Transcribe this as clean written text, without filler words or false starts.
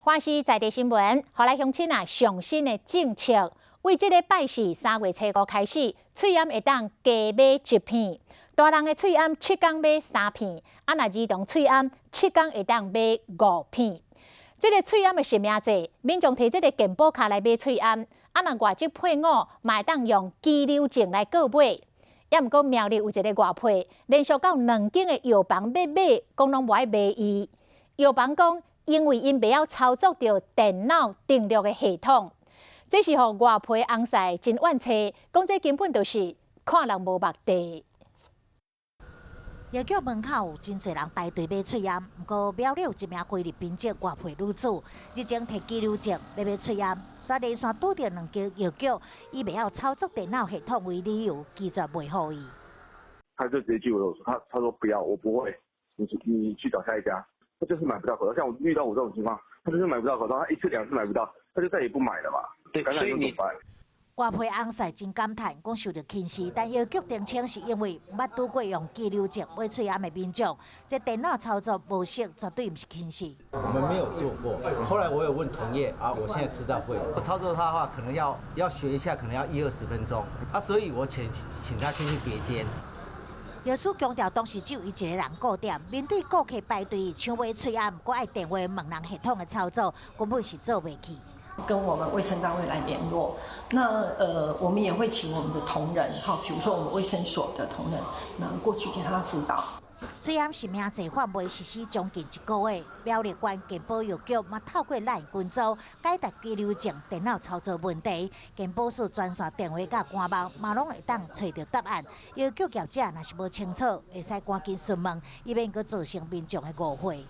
華視在地新聞，予來鄉親啊上新的政策，為這个拜四3月初5開始，喙罨會當加買一片，大人的喙罨7工買三片，啊若兒童喙罨七工會當買五片。這个喙罨的實名制，民眾提這个健保卡來買喙罨，啊若外籍配偶嘛會當用居留證來購買。也毋過苗栗有一个外配，連續到兩間的藥房欲買，講攏無愛賣伊。藥房講，因為𪜶袂曉操作著電腦登錄的系統，這是予外配翁婿真怨氣，講這根本就是看人無目地。藥局門口有真濟人排隊買喙罨，毋過苗栗有一名菲律賓籍外配女子，日前提居留證欲買喙罨，煞連續拄著兩間藥局，以袂曉操作電腦系統為理由，拒絕賣予伊。他就直接拒我說，他說不要，我不會，你去找下一家。他就是買不到口罩，像我遇到我這種情況，他就是買不到口罩，他一次兩次買不到，他就再也不買了嘛。對，所以你。外配翁婿真感嘆，講受著輕視，但藥局澄清是因為毋捌拄過用居留證買喙罨的民眾，這電腦操作無熟，絕對毋是輕視。我們沒有做過，後來我有問同業啊，我現在知道會操作它的話，可能要學一下，可能要一二十分鐘啊，所以我請他先去別間。藥師強調，當時只有伊一个人顧店，面對顧客排隊搶買喙罨，閣愛電話問人系統的操作，根本是做袂起。跟我們衛生單位來聯絡，那我們也會請我們的同仁，哈，比如說我們衛生所的同仁，那過去給他輔導。喙罨實名制販賣實施將近一個月，苗栗縣健保藥局嘛透過 LINE 群組解答居留證電腦操作問題，健保署專線電話佮官網嘛攏會當揣著答案。藥局業者若是無清楚，會使趕緊詢問，以免閣造成民眾的誤會。